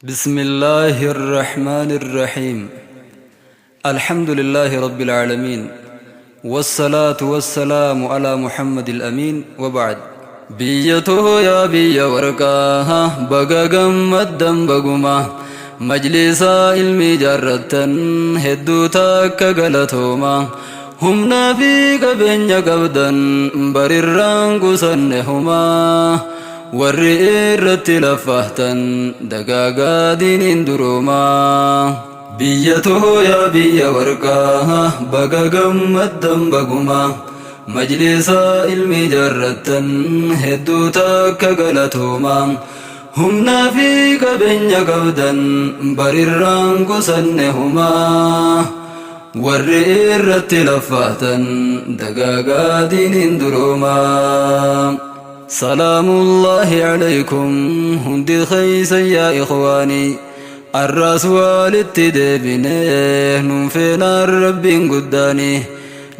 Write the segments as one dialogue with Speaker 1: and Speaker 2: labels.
Speaker 1: بسم الله الرحمن الرحيم الحمد لله رب العالمين والصلاة والسلام على محمد الأمين وبعد. Biyya too, biyya warqaa, baga gammaddan, baguma majlisaa ilmi jaarrattan, hedduu takka galatooma. Humnaa fi qabeenya qabdan barirraan qusanne humaa. Warri irratti laffahtan dagaagaa diiniin duroomaa. Biyya tooyaa, biyya warqaa, baga gammaddan, baguma majlisaa ilmi jaarrattan, hedduu takka galatooma. Humnaa fi qabeenya qabdan barirraan qusanne humaa. Warri irratti laffahtan dagaagaa diiniin duroomaa. سلام الله عليكم hundi kheysan yaa ikhwaanii. Arraas walitti deebinee nuun feenaan Rabbiin guddaanii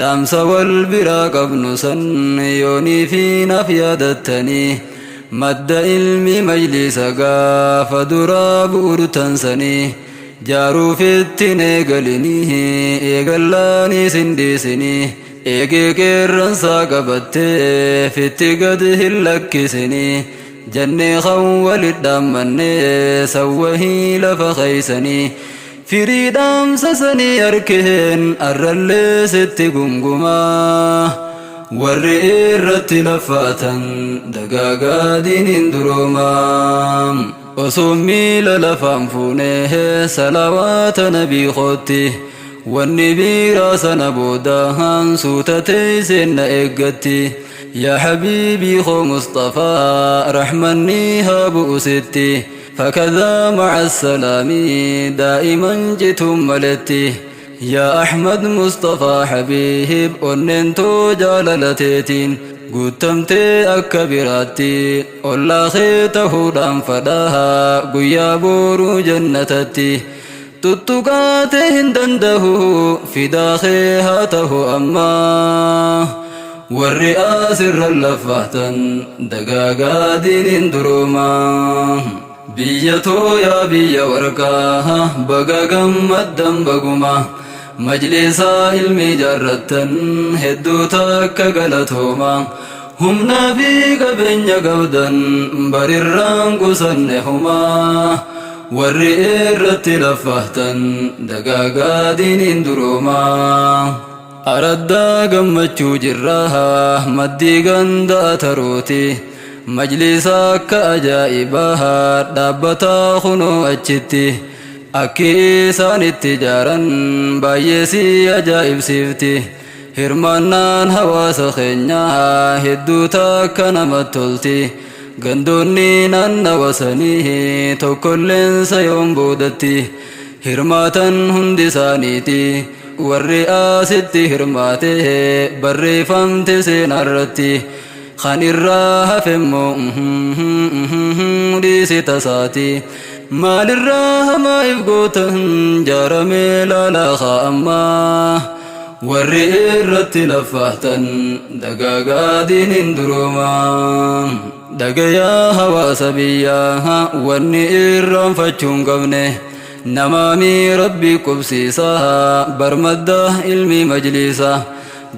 Speaker 1: dhaamsa wal biraa qabnu san yoonii fi naaf yaadattanii, madda ilmi majlisa gaafa duraa bu'urtansanii jaaruufittiin eegalinii eegallaanii sindiisinii eegee qeerransaa qabattee fitti gad hin lakkisinii jannee kan walit dhaammannee sawwahii lafa keeysanii firii dhaamsa sanii arkeen arrallee sitti gungumaa. Warri irratti laffaatan dagaagaa diiniin duroomaa. Osoo miila lafaan fuunee salawaata nabii kootti, wanni biiraa sana boodaan suutatee seenna eeggatti. Yaa habiibii koo Mustafaa, rahmanni haa bu'u sitti, فكذا مع السلام دائما جئتم ملتي. يا أحمد مصطفى حبيب onneen jaalalateetiin guutamtee akka biraatti ollaa kee ta'uudhaan fadhaa guyyaa booruu jannatatti tuttuqaatee hin danda'u, fidaa kee haa ta'u ammaa. Warri asirra laffahtan dagaagaa diiniin duroomaa. Biyya tooyaa, biyya warqaa, baga gammaddan, baguma majlisaa ilmi jaarrattan, hedduu takka galatooma. Humnaa fi qabeenya qabdan barirraan qusanne humaa. Warri irratti laffahtan dagaagaa diiniin duroomaa. Araddaa gammachuu jirraa maddii ganda taruuti, majlisa akka ajaa'ibaa dhaabbataa kunoo achitti akki isaan itti ijaaran baay'ee si ajaa'ibsiifti. Hirmaannaan hawaasa keenyaa hedduu takka namatti tolti. Gandoonni naannawa sanii tokkolleen sayoon boodatti hirmaatan hundi isaaniiti. Warri asitti hirmaate barreeffamte seenarratti, kan irraa hafemmoo dhiisi tasaati. Maalirraa hamaa if gootan jaaramee laalaa kaa'ammaa. Warri irratti laffahtan dagaagaa diiniin duroomaa. Dhagayaa hawaasa biyyaa, wanni irraanfachuu hin qabne namaamii Rabbi qubsiisaa barmadda ilmi majliisa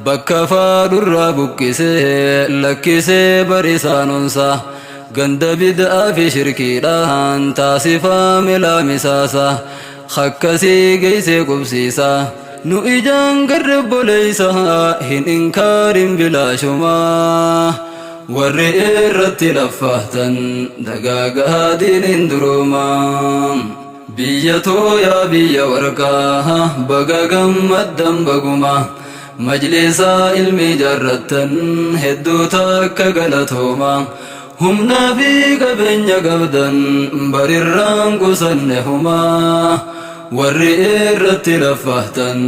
Speaker 1: bakka faadhurraa buqqisee lakkisee barisaanonsa ganda bid'aa fi shirkiidhaan taasifame laamisaasa hakkasii geessee qubsiisa. Nu ijaan garre obboleeysa hin inkaarin bilaashumaa. Warri irratti laffahtan dagaagaa diiniin duroomaa. Biyya tooyaa, biyya warqaa, baga gammaddan, baguma majlisaa ilmi jaarrattan, hedduu takka galatooma. Humnaa fi qabeenya qabdan barirraan qusanne humaa. Warri irratti laffahtan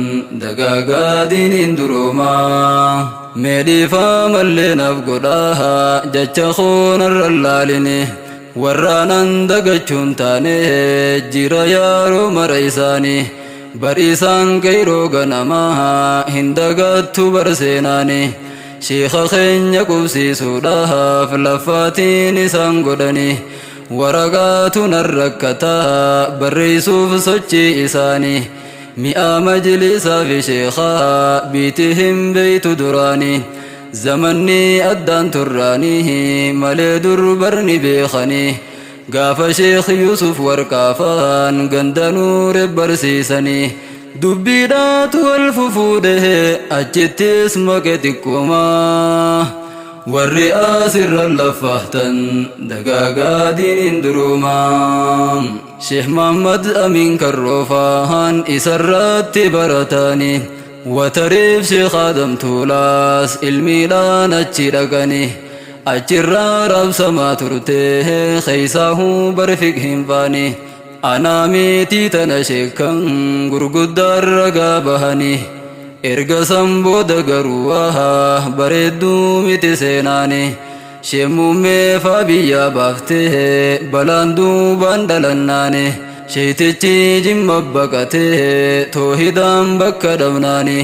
Speaker 1: dagaagaa diiniin duroomaa. Meedhiifaa mallee naaf godhaa jecha koonarra laalini, warraanan dagachuun taane jira yaaroo mara isaanii. Bariisaan qeyroo ganamaa hin dagattu barseenaani sheeka keenya qubsiisuudhaaf laffaatiin isaan godhani. Waraqaatu nan rakkataa barreessuuf sochii isaanii. Mi'a majlisaa fi sheekaa biiti hin beeytu duraanii. Zamanni addaan turraanii malee dur barni beekanii. Gaafa Sheekh Yuusuf Warqaafaan ganda Nuure barsiisanii. Dubbiidhaatu wal fufuudhe achittis maqe xiqquma. Warri asirra laffahtan dagaagaa diiniin duruuma. Sheekh Muhammad Amiin Karroofaan isarratti baratanii. Watariif Sheekh Adam Tuulaas ilmiidhaan achi dhaqanii. Achirraa raabsamaa turte keessaahuu barfiq hin faani. Anaa miitii tana sheekkan gurguddaan ragaa bahanii. Erga san booda garuu waa bareedduu miti seenaani. Sheek Muummee faa biyyaa baaftee balaan duubaan dhalannaani. Sheeytichi Jimma baqatee toohidaan bakka dhabnaani.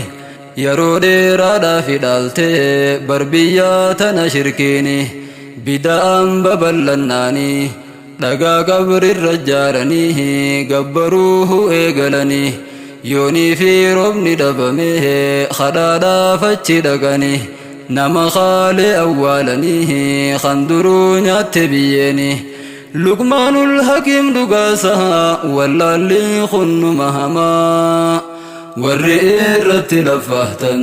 Speaker 1: Yeroo dheeraadhaaf hidhaaltee bar biyyaa tana shirkiini. Bida'aan babal'annaani. Dhagaa qabrirra jaaranii gabbaruu eegalanii. Yoonii fi roobni dhabame kadhaadhaaf achi dhaqanii. Nama kaalee awwaalanii kan duruu nyaatte biyyeeni. Luqmaanul Hakiim dhugaasaa wallaalli kunnuma hamaa. Warri irratti laffahtan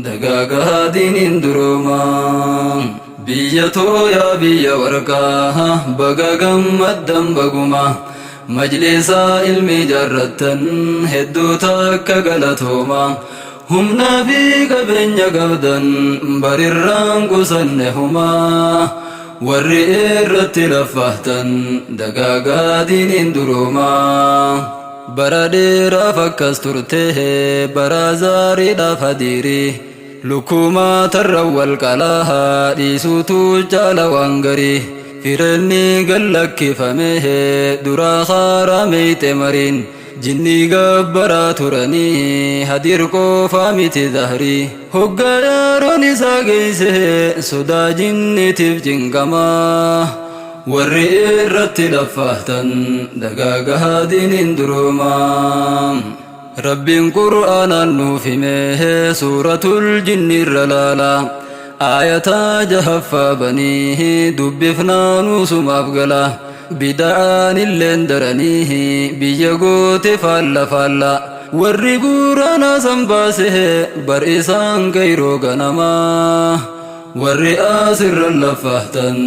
Speaker 1: dagaagaa diiniin duroomaa. Biyya tooyaa biyya warqaa baga gammaddan baguma. Majlisaa ilmi jaarrattan hedduu takka galatooma. Humnaa fi qabeenya qabdan barirraan qusanne humaa. Warri irratti laffahtan dagaagaa diiniin duroomaa. Bara dheeraaf akkas turte bara zaariidhaaf hadiiri. Lukkumaa tarra wal qalaa dhiisuutu caala waan garii. Fireenni gallakkifame duraa haaraa meeyxe mariin. Jinnii gabbaraa turanii hadiir qofaa miti zahrii. Hoggaa yeroon isaa geeyse sodaa jinniitiif cinqamaa. Warri irratti laffahtan dagaagaa diiniin duroomaa. Rabbiin Qur'aanaan nuuf hime suuratul jinni irra laala. Aayataa jahaffaa banii dubbifnaa nuusumaaf gala. Bida'aan illeen daranii biyya goote faalla faalla. Warri buuraanaa san baase bar isaan qeyroo ganamaa. Warri asirra laffahtan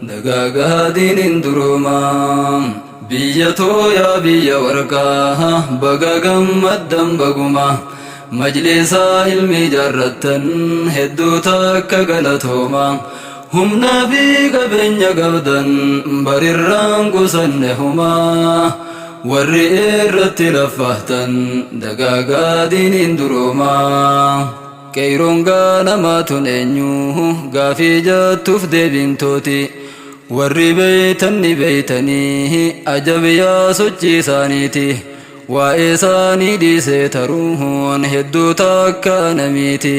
Speaker 1: dagaagaa diiniin duroomaa. Biyya tooyaa biyya warqaa baga gammaddan baguma. Majlisaa ilmi jaarrattan hedduu takka galatooma. Humnaa fi qabeenya qabdan barirraan qusanne humaa. Warri irratti laffahtan dagaagaa diiniin duroomaa. Qeeyroon gaanamaa tun eenyu gaafii jettuuf deebiin tooti. Warri beeytan ni beeytanii ajab yaa sochii isaaniiti. Waa'ee isaanii dhiisee taruun hedduu takka namiiti.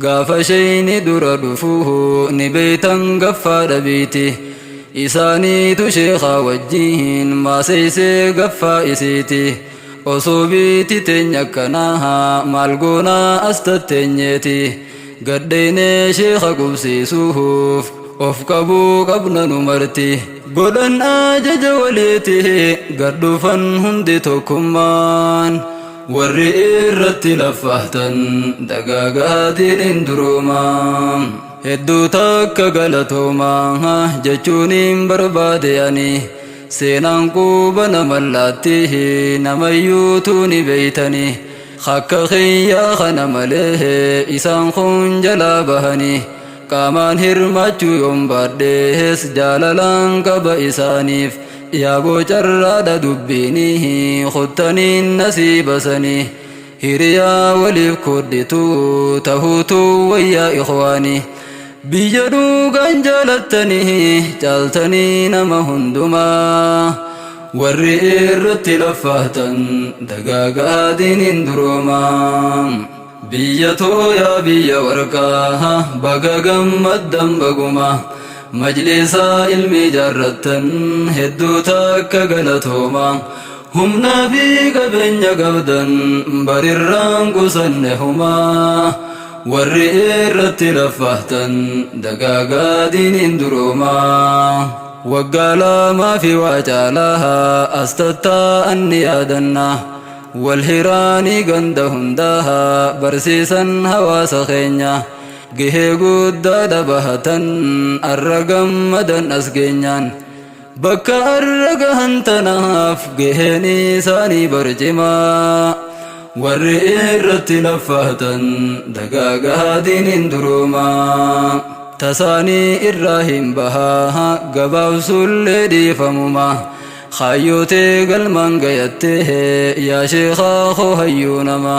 Speaker 1: Gaafa sheyni dura dhufuu ni beeytan gaffaa dhabiiti. Isaaniitu sheekaa wajjiin maaseysee gaffaa isiiti. Osoo biiti teenya akkanaa maal goonaa as tatteenyeeti. Gadheynee sheeka qubsiisuuf of qabuu qabna nu marti. Godhan ajaja waliiti gad dhufan hundi tokkummaan. Warri irratti laffahtan dagaagaa diiniin duroomaa. Hedduu takka galatoomaa jechuun hin barbaade ani. Seenaan quba nama laatti namayyuutu ni beeytani. Akka kiyyaa kana malee isaan kun jalaa bahani. Qaamaan hirmaachuu yoon baadhees jaalalaan qaba isaaniif. Yaaboo carraadha dubbiini kuttaniin nasiibasanii. Hiriyaa waliif kodhitu tahuutu wayyaa ikhwaanii. Biyya dhugaan jaalattanii caaltanii nama hundumaa. Warri irratti laffahtan dagaagaa diiniin duroomaa. Biyya tooyaa biyya warqaa baga gammaddan baguma. Majlisa ilmi jaarrattan hedduu takka galatooma. Humnaa fi qabeenya qabdan barirraan qusanne humaa. Warri irratti laffahtan dagaagaa diiniin duroomaa. Waggaa lamaa fi waa caalaa as tattaa'an ni yaadanna. Wal hiraanii ganda hundaa barsiisan hawaasa keenya. Gahee guddaadha bahatan arra gammadan as geenyaan. Bakka arra gahan tanaaf gaheen isaanii barcimaa. Warri irratti laffahtan dagaagaa diiniin duroomaa. Tasaanii irraa hin bahaa gabaabsullee dhiifamuma. Kaayyotee galmaan gayattee yaa sheekaa koo hayyuu nama.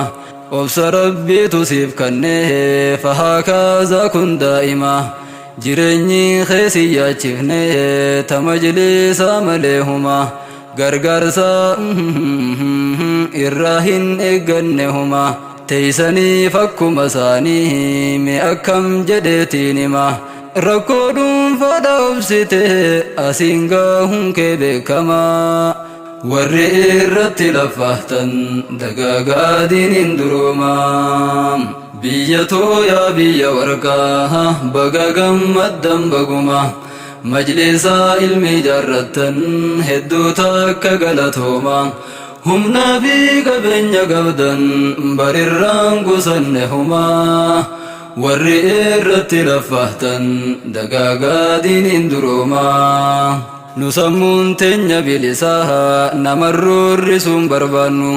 Speaker 1: Obsa rabbiitu siif kennee fahaa kaazaa kun daa'ima. Jireenyi keessi yaachifnee ta majlisaa malee huma. Gargaarsa irraa hin eegganne huma. Teeysaniif akkuma isaanii mee akkam jedheetiin hima. Rakkoo dhuunfaadha obsite asiin gahuun kee beekamaa. Warri irratti laffahtan dagaagaa diiniin duroomaa. Biyya tooyaa biyya warqaa baga gammaddan baguma. Majlisa ilmi jaarrattan hedduu takka galatooma. Humnaa fi qabeenya qabdan barirraan qusanne humaa. Warri irratti laffahtan dagaagaa diiniin duroomaa. Nu sammuun teenya bilisaa namarroorrisuun barbaannu.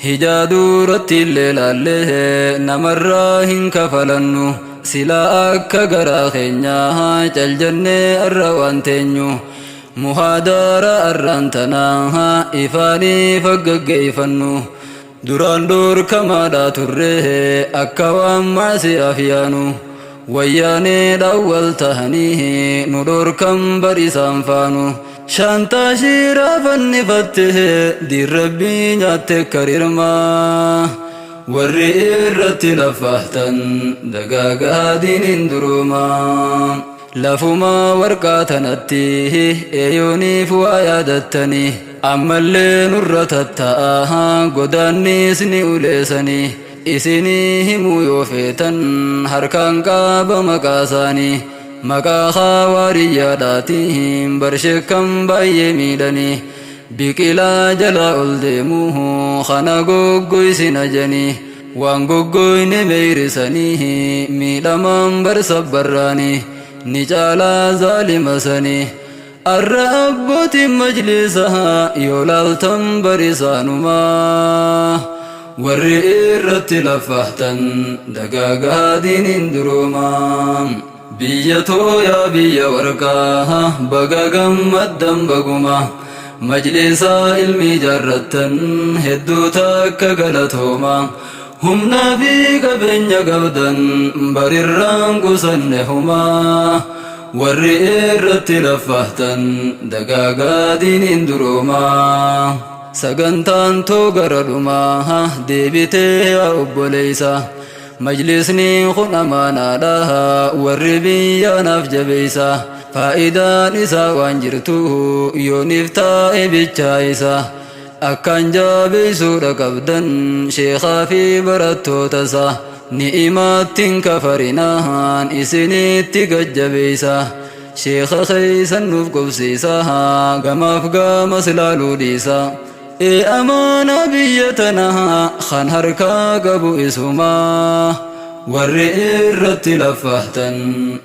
Speaker 1: Hijaa duratti illee laallee namarraa hin kafalannu. Silaa akka garaa keenyaa cal jennee arra waan teenyu. Muhaadara arraan tanaa ifaanii faggaggeeffannu. Duraan dhorkamaadhaa turre akka waan maasiyaaf yaanu. Wayyaanee dhawwal tahanii nu dhorkan barisaan faanu. Shantaa shiiraa fannifatte diirrabbii nyaatte karirmaa. Warri irratti laffahtan dagaagaa diiniin duroomaa. Lafuma warqaa tanatti eeyooniif waa yaadattanii. Ammallee nurra tattaa'a godaannis ni uleessanii. Isinii himuu yoo feetan harkaan qaaba maqaa isaanii. Maqaa hawaariyyaadhaatiin barsheekkan baay'ee miidhanii. Biqilaa jalaa ol deemuu kana goggoysina janii. Waan goggoyne meeyrisanii miidhamaan barsabbarraanii. Ni caalaa zaalima sanii. Arra abbootiin majlisaa yoo laaltan barisaanumaa. Warri irratti laffahtan dagaagaa diiniin duroomaa. Biyya tooyaa biyya warqaa baga gammaddan baguma. Majlisa ilmi jaarrattan hedduu takka galatooma. Humnaa fi qabeenya qabdan barirraan qusanne humaa. Warri irratti laffahtan dagaagaa diiniin duroomaa. Sagantaan too gara dhumaa deebitee yaa obboleessa. Majlisni kun amaanaadha warri biyyaanaaf jabeessa. Faayidaan isaa waan jirtu yooniif taa'e bichaa isa. Akkaan jabeessuudha qabdan sheekaa fi barattoota isaa. Ni'imaattiin kafarinaan isinitti gajjabeessa. Sheeka keeysan nuuf qubsiisa gamaaf gamas laaluu dhiisa. Ee amaanaa biyya tanaa kan harkaa qabu isumaa. Warri irratti laffahtan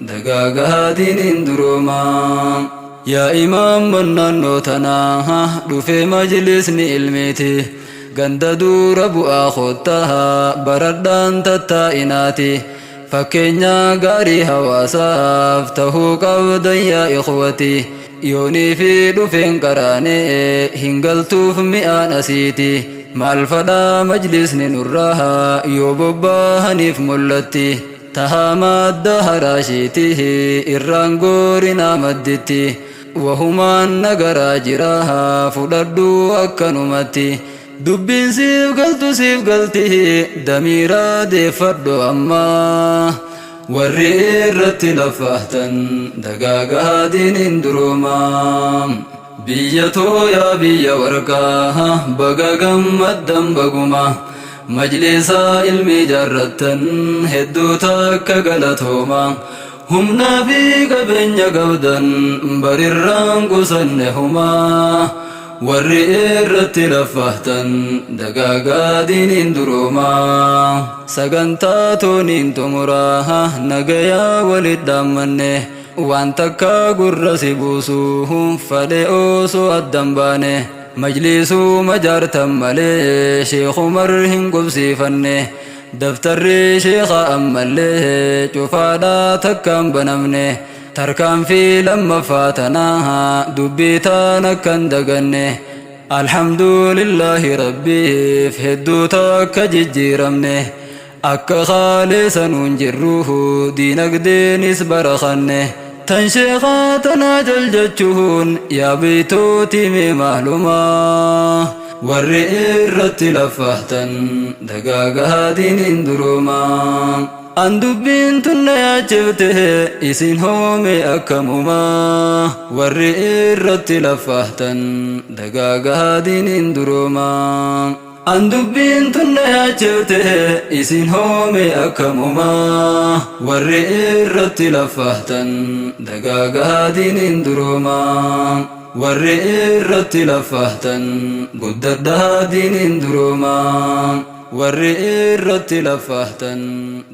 Speaker 1: dagaagaa diiniin duroomaa. Yaa imaamman naannoo tanaa dhufee majlisni ilmiiti. Ganda dura bu'aa koottaa baradhaan tattaa'inaati. Fakkeenya gaarii hawaasaaf tahuu qabdan yaa ikhwati. Yoonii fi dhufeen qaraanee hin galtuuf mi'aan asiiti. Maal fadhaa majlisni nurraa yoo bobbahaniif mul'atti. Tahaa madda haraashiiti irraan goorinaa madditti. Wahumaan nagaraa jira fudhadhuu akkanumatti. Dubbiin siif galtu siif galti damiiraa deeffadhu ammaa. Warri irratti laffahtan dagaagaa diiniin duroomaa. Biyya tooyaa biyya warqaa baga gammaddan baguma. Majlisaa ilmi jaarrattan hedduu takka galatooma. Humnaa fi qabeenya qabdan barirraan qusanne humaa. Warri irratti laffahtan dagaagaa diiniin duroomaa. Sagantaa tooniin xumuraa nagayaa walit dhaammanne. Waan takka gurra si buusu fadhe osoo addan baane. Majlisuu majaartan malee Sheekh Umar hin qubsiifanne. Daftarri sheekha ammallee cufaadhaa takkaan banamne. Tarkaanfii lammaffaa tanaa dubbii taan akkan daganne. Alhamdulillaahi rabbiif hedduu takka jijjiiramne. Akka kaaleessa nuun jirru diinagdeenis barakanne. Tan sheekaa tanaa jal jechuun yaa beeytooti mee maalumaa. Warri irratti laffahtan dagaagaa diiniin duroomaa. An dubbiin tun na yaachifte isin hoome akkamumaa. Warri irratti laffahtan dagaagaa diiniin duroomaa. An dubbiin tun na yaachifte isin hoome akkamumaa. Warri irratti laffahtan dagaagaa diiniin duroomaa. Warri irratti laffahtan guddadhaa diiniin duroomaa. Warri irratti laffahtan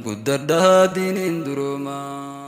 Speaker 1: guddadhaa diiniin duroomaa.